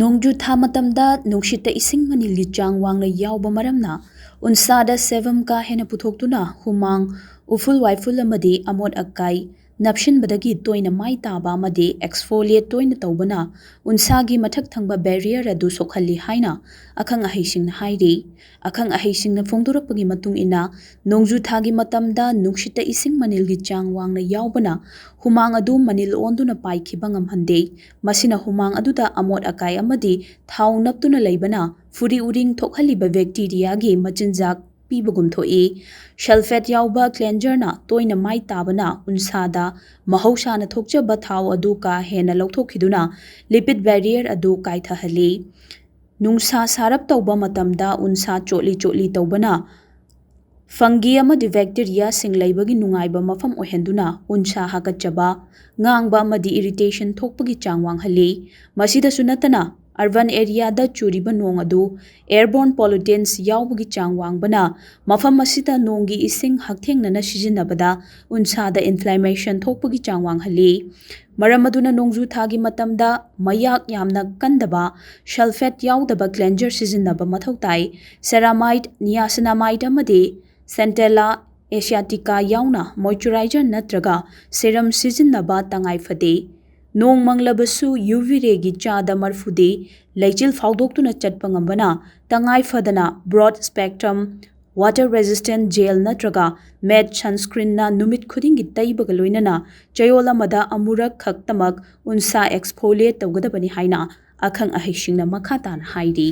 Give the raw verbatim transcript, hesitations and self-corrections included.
ꯅꯣꯡꯖꯨ ꯊꯥ ꯃꯇꯝꯗ ꯅꯨꯡꯁꯤꯠꯇ ꯏꯁꯤꯡ ꯃꯅꯤꯜꯒꯤ ꯆꯥꯡ ꯋꯥꯡꯅ ꯌꯥꯎꯕ ꯃꯔꯝꯅ ꯎꯟꯁꯥꯗ ꯁꯦꯕꯝ ꯀꯥ ꯍꯦꯟꯅ ꯄꯨꯊꯣꯛꯇꯨꯅ ꯍꯨꯃꯥꯡ, ꯎꯐꯨꯜ ꯋꯥꯏꯐꯨꯜ ꯑꯃꯗꯤ ꯑꯃꯣꯠ ꯑꯀꯥꯏ ꯅꯞꯁꯤꯟꯕꯗꯒꯤ ꯇꯣꯏꯅ ꯃꯥꯏ ꯇꯥꯕ ꯑꯃꯗꯤ ꯑꯦꯛꯁꯐꯣꯂꯤꯌꯦꯠ ꯇꯣꯏꯅ ꯇꯧꯕꯅ ꯎꯟꯁꯥꯒꯤ ꯃꯊꯛ ꯊꯪꯕ ꯕꯦꯔꯤꯌꯔ ꯑꯗꯨ ꯁꯣꯛꯍꯜꯂꯤ ꯍꯥꯏꯅ ꯑꯈꯪ ꯑꯍꯩꯁꯤꯡꯅ ꯍꯥꯏꯔꯤ꯫ ꯑꯈꯪ ꯑꯍꯩꯁꯤꯡꯅ ꯐꯣꯡꯗꯣꯔꯛꯄꯒꯤ ꯃꯇꯨꯡ ꯏꯟꯅ, ꯅꯣꯡꯖꯨ ꯊꯥꯒꯤ ꯃꯇꯝꯗ ꯅꯨꯡꯁꯤꯠꯇ ꯏꯁꯤꯡ ꯃꯅꯤꯜꯒꯤ ꯆꯥꯡ ꯋꯥꯡꯅ ꯌꯥꯎꯕꯅ ꯍꯨꯃꯥꯡ ꯑꯗꯨ ꯃꯅꯤꯜ ꯑꯣꯟꯗꯨꯅ ꯄꯥꯏꯈꯤꯕ ꯉꯝꯍꯟꯗꯦ꯫ ꯃꯁꯤꯅ ꯍꯨꯃꯥꯡ ꯑꯗꯨꯗ ꯑꯃꯣꯠ ꯑꯀꯥꯏ ꯑꯃꯗꯤ ꯊꯥꯎ ꯅꯞꯇꯨꯅ ꯂꯩꯕꯅ ꯐꯨꯔꯤ ꯎꯔꯤꯡ ꯊꯣꯛꯍꯜꯂꯤꯕ ꯕꯦꯛꯇꯤꯔꯤꯌꯥꯒꯤ ꯃꯆꯤꯟꯖꯥꯛ ꯄꯤꯕꯒꯨꯝ ꯊꯣꯛꯏ꯫ ꯁꯜꯐꯦꯠ ꯌꯥꯎꯕ ꯀ꯭ꯂꯦꯟꯖꯔꯅ ꯇꯣꯏꯅ ꯃꯥꯏ ꯇꯥꯕꯅ ꯎꯟꯁꯥꯗ ꯃꯍꯧꯁꯥꯅ ꯊꯣꯛꯆꯕ ꯊꯥꯎ ꯑꯗꯨ ꯀꯥ ꯍꯦꯟꯅ ꯂꯧꯊꯣꯛꯈꯤꯗꯨꯅ ꯂꯤꯄꯤꯗ ꯕꯦꯔꯤꯌꯔ ꯑꯗꯨ ꯀꯥꯏꯊꯍꯜꯂꯤ꯫ ꯅꯨꯡꯁꯥ ꯁꯥꯔꯞ ꯇꯧꯕ ꯃꯇꯝꯗ ꯎꯟꯁꯥ ꯆꯣꯠꯂꯤ ꯆꯣꯠꯂꯤ ꯇꯧꯕꯅ ꯐꯪꯒꯤ ꯑꯃꯗꯤ ꯕꯦꯛꯇꯤꯔꯤꯌꯥꯁꯤꯡ ꯂꯩꯕꯒꯤ ꯅꯨꯡꯉꯥꯏꯕ ꯃꯐꯝ ꯑꯣꯏꯍꯟꯗꯨꯅ ꯎꯟꯁꯥ ꯍꯥꯀꯠꯆꯕ, ꯉꯥꯡꯕ ꯑꯃꯗꯤ ꯏꯔꯤꯇꯦꯁꯟ ꯊꯣꯛꯄꯒꯤ ꯆꯥꯡ ꯋꯥꯡꯍꯜꯂꯤ꯫ ꯃꯁꯤꯗꯁꯨ ꯅꯠꯇꯅ, ꯑꯔꯕꯟ ꯑꯦꯔꯤꯌꯥꯗ ꯆꯨꯔꯤꯕ ꯅꯣꯡ ꯑꯗꯨ ꯑꯦꯌꯔꯕꯣꯔꯟ ꯄꯣꯂꯨꯇꯦꯟꯁ ꯌꯥꯎꯕꯒꯤ ꯆꯥꯡ ꯋꯥꯡꯕꯅ ꯃꯐꯝ ꯑꯁꯤꯗ ꯅꯣꯡꯒꯤ ꯏꯁꯤꯡ ꯍꯛꯊꯦꯡꯅꯅ ꯁꯤꯖꯤꯟꯅꯕꯗ ꯎꯟꯁꯥꯗ ꯏꯟꯐ꯭ꯂꯦꯃꯦꯁꯟ ꯊꯣꯛꯄꯒꯤ ꯆꯥꯡ ꯋꯥꯡꯍꯜꯂꯤ꯫ ꯃꯔꯝ ꯑꯗꯨꯅ ꯅꯣꯡꯖꯨ ꯊꯥꯒꯤ ꯃꯇꯝꯗ ꯃꯌꯥꯛ ꯌꯥꯝꯅ ꯀꯟꯗꯕ, ꯁꯜꯐꯦꯠ ꯌꯥꯎꯗꯕ ꯀ꯭ꯂꯦꯟꯖꯔ ꯁꯤꯖꯤꯟꯅꯕ ꯃꯊꯧ ꯇꯥꯏ꯫ ꯁꯦꯔꯥꯃꯥꯏꯠ, ꯅꯤꯌꯥꯁꯤꯅꯥꯃꯥꯏꯠ ꯑꯃꯗꯤ ꯁꯦꯟꯇꯦꯂꯥ ꯑꯦꯁꯤꯌꯥꯇꯤꯀꯥ ꯌꯥꯎꯅ ꯃꯣꯏꯆꯔꯥꯏꯖꯔ ꯅꯠꯇ꯭ꯔꯒ ꯁꯦꯔꯝ ꯁꯤꯖꯤꯟꯅꯕ ꯇꯉꯥꯏ ꯐꯗꯦ꯫ ꯅꯣꯡ ꯃꯪꯂꯕꯁꯨ ꯌꯨ ꯚꯤ ꯔꯦꯒꯤ ꯆꯥꯗ ꯃꯔꯐꯨꯗꯤ ꯂꯩꯆꯤꯜ ꯐꯥꯎꯗꯣꯛꯇꯨꯅ ꯆꯠꯄ ꯉꯝꯕꯅ ꯇꯉꯥꯏ ꯐꯗꯅ broad spectrum water resistant gel ꯅꯠꯇ꯭ꯔꯒ ꯃꯦꯠ ꯁꯟꯁꯀ꯭ꯔꯤꯟꯅ ꯅꯨꯃꯤꯠ ꯈꯨꯗꯤꯡꯒꯤ ꯇꯩꯕꯒ ꯂꯣꯏꯅꯅ ꯆꯌꯣꯜ ꯑꯃꯗ ꯑꯃꯨꯔꯛ ꯈꯛꯇꯃꯛ ꯎꯟꯁꯥ ꯑꯦꯛꯁꯐꯣꯂꯤꯌꯦꯠ ꯇꯧꯒꯗꯕꯅꯤ ꯍꯥꯏꯅ ꯑꯈꯪ ꯑꯍꯩꯁꯤꯡꯅ ꯃꯈꯥ ꯇꯥꯅ ꯍꯥꯏꯔꯤ꯫